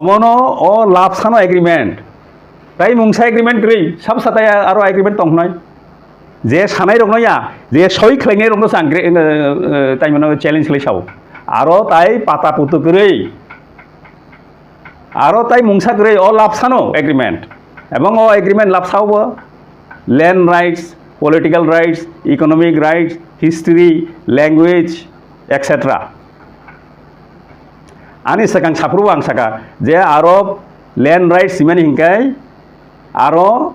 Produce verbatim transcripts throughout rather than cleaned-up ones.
Omono o lapsano agreement. Tai mungsa agreement kwrwi, sab satai aro agreement tong hnai. Je sanai rokno ya, je soi khlainai rokno sang, tai mano challenge khlai sao. Aro tai pata putu kwrwi. Aro tai mungsa kwrwi o lapsano agreement. Ebong o agreement lapsao bo land rights, political rights, economic rights, history, language, et cetera. Ani swkang saphuru ang saka je aro land rights simani hinkai aro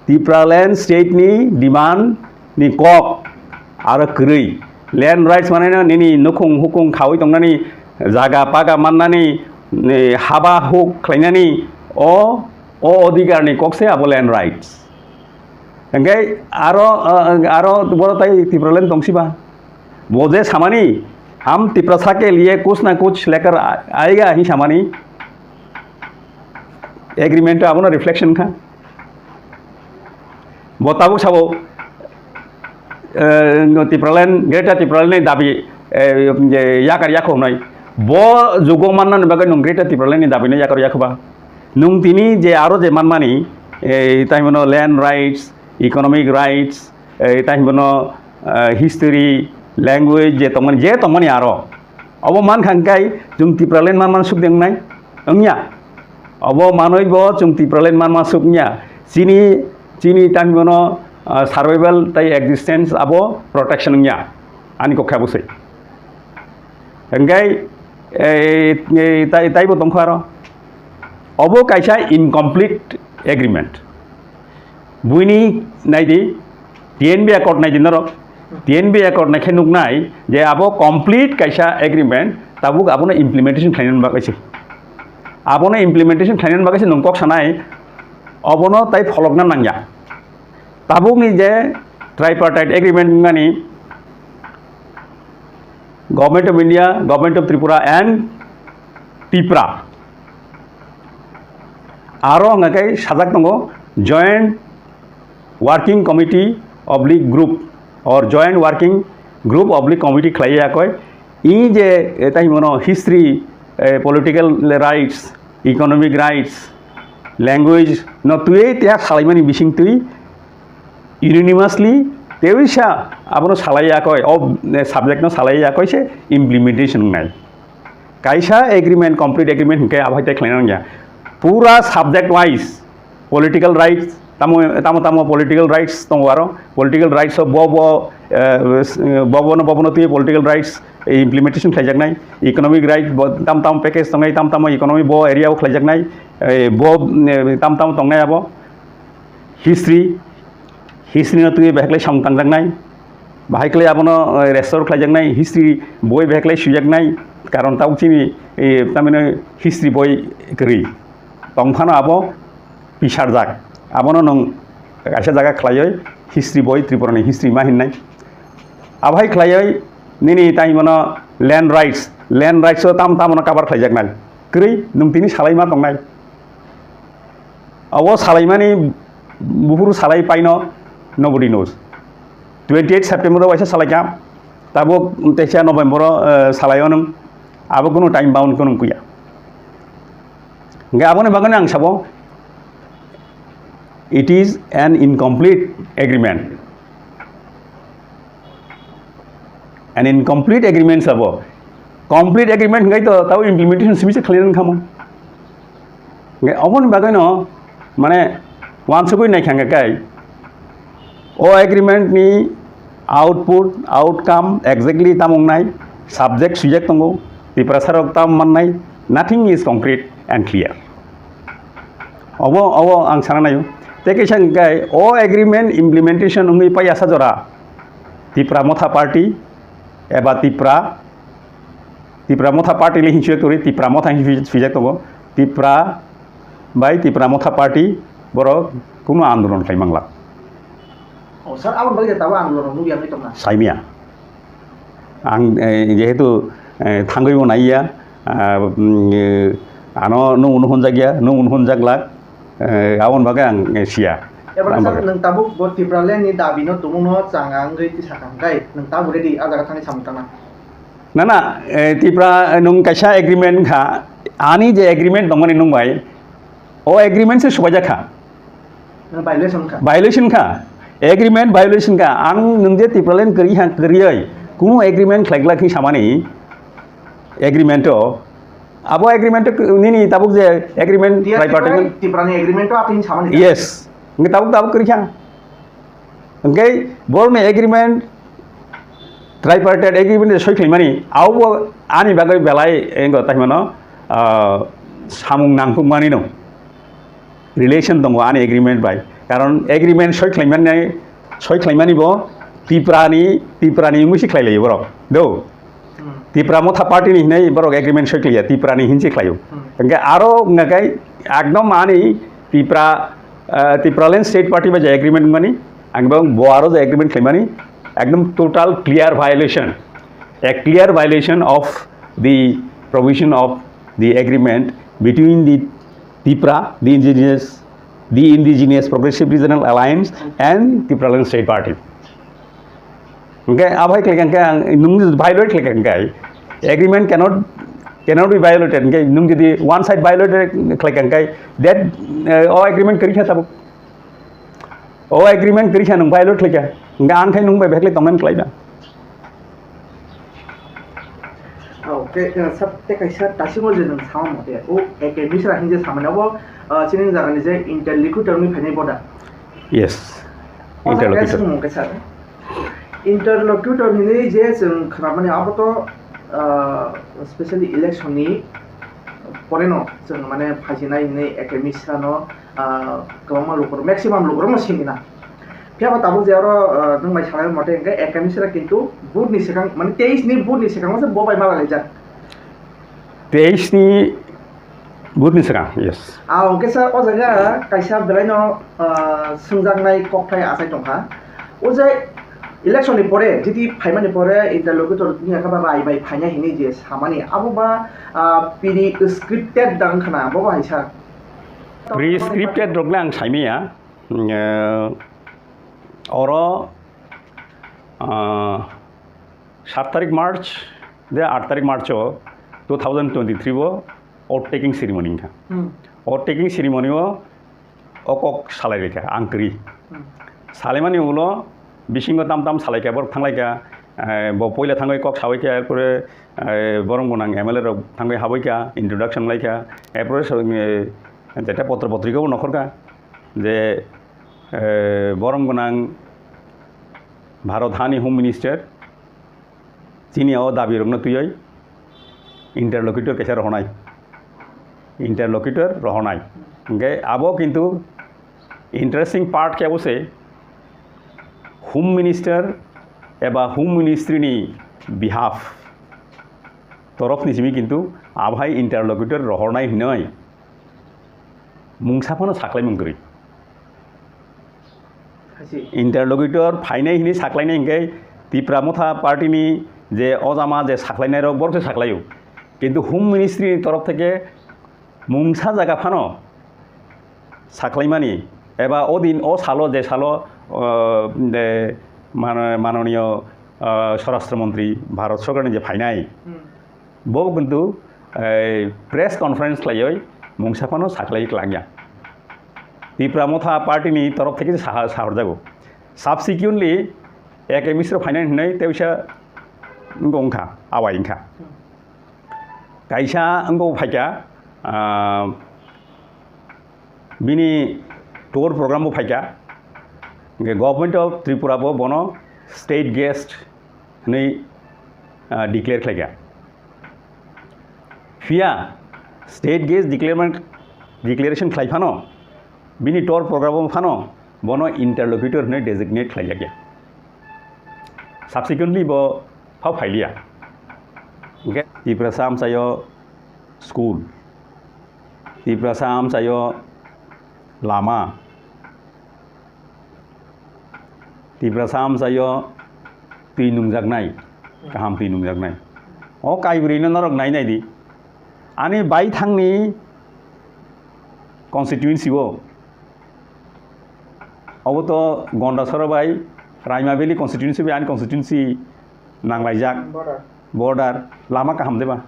Tipraland state ni demand ni kok aro kwrwi. Land rights mane no nini nukhung hukung khawi tongnani jaga paga mannani, ni haba huk khlainani o, o odhikar ni kok se abo land rights. Hingke aro, ah, aro boro tai Tipraland tongsiba. Bo je samani, "Hum Tiprasa ke liye kuch na kuch lekar a-, aayega," hi samani. Agreement abono reflection kha. Bo tabuk sabo, eh, no Tipraland, Greater Tipraland ni dabi, eh, je yakar yakho hnai. Bo jugo manna ni bagwi nung Greater Tipraland ni dabi no yakar yakho ba. Nung tini je aro je manmani, eh, tai mano land rights, economic rights, eh, tai hinbono, eh, history, language je tongmani, je tongmani aro. Obo mankha hingkai chwng Tipraland manman suk de wngnai? Wngya. Obo manwi bo chwng Tipraland manman suk wngya. Chini, chini tai hinbono, eh, survival tai existence abo protection wngya. Ani kok khe abo se. Hingkai, eh, eh, tai, taibo tongkha aro. Obo kaisa incomplete agreement. Buini naidi, T N B accord naidi norok. T N B accord naikhe nuknai je abo complete kaisa agreement, tabuk abono implementation khlainani bagwi se. Abono implementation khlainani bagwi se nwng kok sanai, obono tai pholokna nangya. Tabukni je tripartite agreement wngmani Government of India, Government of Tripura and Tipra. Aro hwnga khe sajak tongo joint working committee oblique group or joint working group oblique committee khlai ya koi. I je, eh, tai himo no history, eh, political rights, economic rights, language no twi te salaimani bising twi unanimously tewi sa abono salai ya koi, o, eh, subject no salai ya koi se implementation wngnai. Kaisa agreement, complete agreement hingke abo hai te khlaina nangya. Pura subject wise political rights, tamo, tamo, tamo political rights tongo aro. Political rights o bo, bo, eh, s-, bo, bo no, bo, bo no twi political rights implementation khlaijaknai. Economic rights bo tam, tam package tongnai, tam, tamo economy bo area o khlaijaknai. Eh, bo, eh, tam, tamo tongnai abo. History, history no twi bahai khlai samung tangjaknai, bahai khlai abono, eh, restore khlaijaknai, history boi bahai khlai suijaknai, karon tabuk chini, eh, tamino history boi kwrwi tongphano abo pisarjak, abono nwng kaisa jaga khlaiwi history boi, Tripura ni history ma hinnai, abo hai khlaiwi nini tai himo no land rights, land rights o tam, tamo no cover khlaijaknai, kwrwi nwng tini salai ma tongnai. Abo salaimani buphuru salai paino nobody knows. Twenty eight September o waisa salaikha, tabuk teisa November o, eh, salaio nwng, abo kunu time bound kunu wngya. Hingke aboni bagwino ang sabo, it is an incomplete agreement. An incomplete agreement sabo. Complete agreement hingkai to tabo implementation simi se khlaina nangkha mo. Hingkai oboni bagwino mane wansugwi naikha hingkai o agreement ni output, outcome exactly tamo wngnai, subject sujak tongo, Tiprasa rok tamo mannai, nothing is concrete and clear. Obo, obo ang sana naio. Tei kaisa hingkai o agreement implementation wngwi pai asa jora Tipra Motha Party eba Tipra, Tipra Motha Party le hinwi tongwi, Tipra Motha hinwi swijak tongo. Tipra bai Tipra Motha Party borok kunu andolon khlai manglak. O, sir, aboni bagwi tabo andolon nukya wngwi tongna? Saimya. Ang, eh, jehetu, eh, thangwi bo naiya, ah, mm, eh, ano nung unu hunjakya, nung unu hunjaklak, eh, aboni bagwi ang, eh, siya. Eba Ang sir, bagwi. Nwng tabuk bo Tipraland ni dabi no tumung no changa wngwi tisa kang kai, nwng tabuk ready a jaga thangwi samung tangna? Na, na, eh, Tipra, eh, nung kaisa agreement kha, ani je agreement tongmani nung bai, o agreement se subaijak kha. Violation kha. Violation kha. Agreement violation kha. Ang nung je Tipraland kwrwi ha, kwrwi oi, kunu agreement khlaiglak khe samani agreement o, abo agreement o nini tabuk je agreement T S P tripartite. Tiprani agreement o atin samani. Yes. Nge tabuk tabuk kwrwi kha. Hingke borokni agreement, tripartite agreement je soi khlaimani, abo ani bagwi belai engo taimano, ah, samung nangkukmani no relation tongo ani agreement bai. Karon agreement soi khlaimani, soi khlaimani bo Tiprani, Tiprani wngwi se khlai laio borok. Do. Hmm. Tipra Motha Party ni hinwi borok agreement soi khlaiya, Tipra ni hinse khlaio. Hmm. Hingke aro wngkha khe ekdom ani Tipra, ah, Tipraland State Party bai je agreement wngmani, ang bo, bo aro je agreement khlaimani, ekdom total clear violation, a clear violation of the provision of the agreement between the Tipra, the indigenous, the Indigenous Progressive Regional Alliance and Tipraland State Party. Hingke abo hai khlai kha hingke ang nung violate khlai kha hingke agreement cannot, cannot be violated. Hingke nung jodi one side violate khlai kha hingke that, eh, o agreement kwrwi kha tabuk. O agreement kwrwi kha nung violate khlai kha. Hingke ang khai nung bai bhekle tongmani khlai ba. Okay, eh, sir, te kaisa tasimo je nung sama mote, o Eke Misra hinje samani abo, eh, chini jagani je interlocutor ni phainai boda. Yes. O jaga interlocutor. Sung mungke sir. Interlocutor hinwi je chwng khwnamani abo to, ah, specially election ni pore no chwng mane phaijinai hinwi Eke Misra no, ah, kwbangma lukurok, maximum lukurok no sini na. Phiya bo tabuk je oro, ah, nwng bai salai mate hwnkhe Eke Misra kintu vote ni swkang, mane teis ni vote ni swkango se bo bai malai laijak. Teis ni Vote ni swkang, yes. Ah, hwnkhe sir, o jaga kaisa belaino, ah, swngjaknai kokthai achai tongkha. O je election ni pore, jiti phaimani pore interlocutor ni yakha ba rai bai phaina hinwi je samani, abo ba, ah, pre-scripted da wngkha na, bo ba hai sir? Pre-scripted rok le ang saimaya. Eh, oro, ah, sat tarik March, de aat tarik March o two thousand twenty-three o oath taking ceremony wngkha. Hmm. Oath taking ceremony o o kok salai rikha, ang kwrwi. Hmm. Salaimani ulo bisingo tam tam salaikha, borok thanglaikha, eh, bo poila thangwi kok sabaikha, erpore, eh, borok gwnang M L A rok thangwi habaikha, introduction laikha, erpore so, eh, jeta potro potrika bo nokhorkha je, eh, borok gwnang Bharat hani Home Minister, chini o dabi rokno twiwi interlocutor kaisa rohornai, interlocutor rohornai. Hingke abo kintu interesting part khe abo se Home Minister eba Home Ministry ni behalf torof ni simi kintu abo hai interlocutor rohornai hinoi mungsa phano saklai mung kwrwi. Hai se. Interlocutor phainai hinwi saklainai hingke Tipra Motha Party ni je ojama je saklainai rok borok se saklaio. Kintu Home Ministry ni torof theke mungsa jaga phano saklaimani eba o din o salo je salo, o, de, mano-, manoniyo, o, Swarashtra Montri Bharat Sorkar ni je phainai, hmm. Bo kintu, eh, press conference khlaiwi mungsa phano saklai klangya. Tipra Motha Party ni torof theke saha-, sahorjago. Subsequently, Eke Misra phainai hinwi tei wngkha, awai wngkha. Kaisa wngkha phaikha, ah, bini tour program bo phaikha. Hingke Government of Tripura bo bono state guest hinwi, ah, declare khlaikha. Phiya state guest declare-, declaration khlai phano, bini tour program phano bono interlocutor hinwi designate khlaijakya. Subsequently bo phao phailiya. Hingke Tiprasa amchaio school, Tiprasa amchaio lama, Tiprasa amchaio twi nungjaknai, kaham twi nungjaknai. O kaibrwino norok nai nai di. Ani baithangni constituency o, obo to Gondasora bai Raima Valley constituency bai ani constituency nanglaijak. Border. Border, lama kaham deba?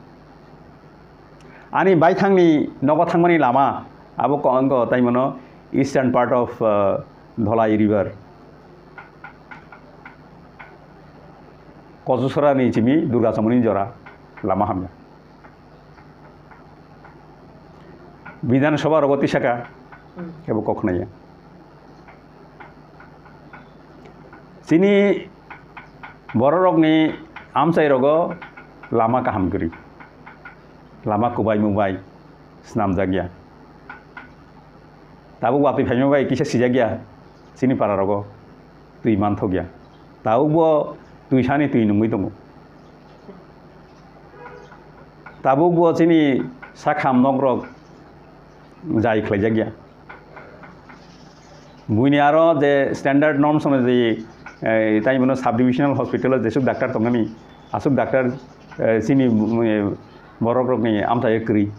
Ani baithangni nogo thangmani lama, abo ko-, wngkha tai mano eastern part of, uh, Dholai River. Kochusorani chimi Durga Chamuni jora lama hamya. Bidhan Sabha rogo tisaka, hmm, kebo kok khnaya. Chini bororokni amchairogo lama kaham kwrwi, lama kubai mubai swnamjakya. Tabuk watwi phaima bai kisa sijakya chini pararogo twi manthokya. Tabukbo twi sani twi nungwi tongo. Tabukbo chini sakham nokrok jai khlaijakya. Buini aro je standard norms ono je, eh, tai mano subdivisional hospital o jesuk doctor tongmani, asuk doctor, eh, chini, eh, borok rokni amchai kwrwi.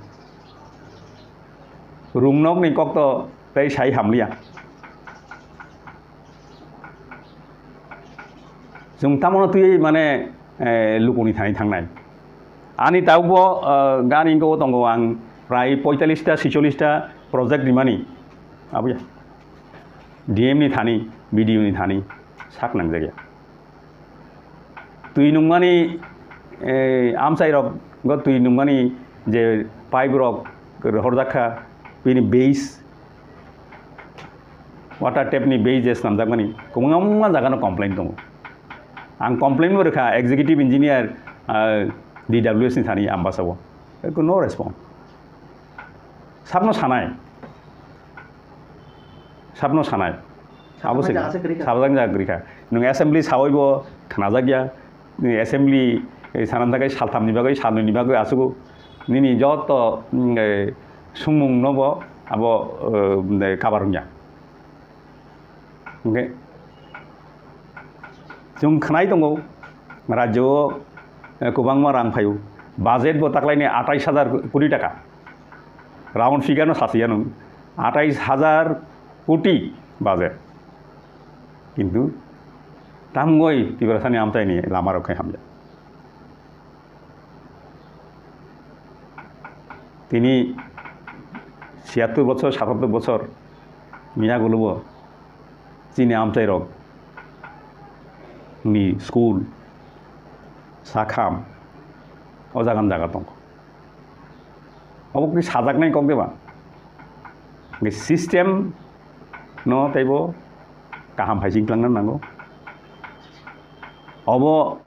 Rungnokni kokto tei sai hamliya. Chwng tamono twi mane, eh, lukuni thani thangnai. Ani tabukbo, eh, gani wngkha o tongo ang prai poitalista, sichollista project rimani. Abuya. D M ni thani, B D O ni thani sak nangjakya. Twi nungmani, eh, amchairok go twi nungmani je pipe rok rohorjak kha, bini base, water tap ni base je swnamjakmani, kwbangma jagano complain tongo. Ang complain bo rwkha executive engineer, ah, D W S ni thani Ambasa o. Eko no response. Sabno sanai. Sabno sanai. Abo se sabjak jaga kwrwi kha. Nwng assembly sawi bo khnajakya. Nwng assembly, eh, sanam takai salthamni bagwi, salnwini bagwi asugo. Nini joto, mm, eh, sumung no bo abo, eh, kabar wngya. Hwnkhe chwng khwnai tongo, rajyo o, eh, kwbangma rang phaio. Budget bo taklaini atais hajar koti taka. Round figure no sasiya nwng. Atais hajar koti budget. Kintu tamgoi Tiprasani amchaini lama rok khe hamya. Tini siyattor bochor, satattor bochor miya gulubo chini amchairok ni school sakham o jagan jaga tongo. Obo khe sajaknai kok deba? Hwnkhe system no teibo kaham phaising tlangna nango. Obo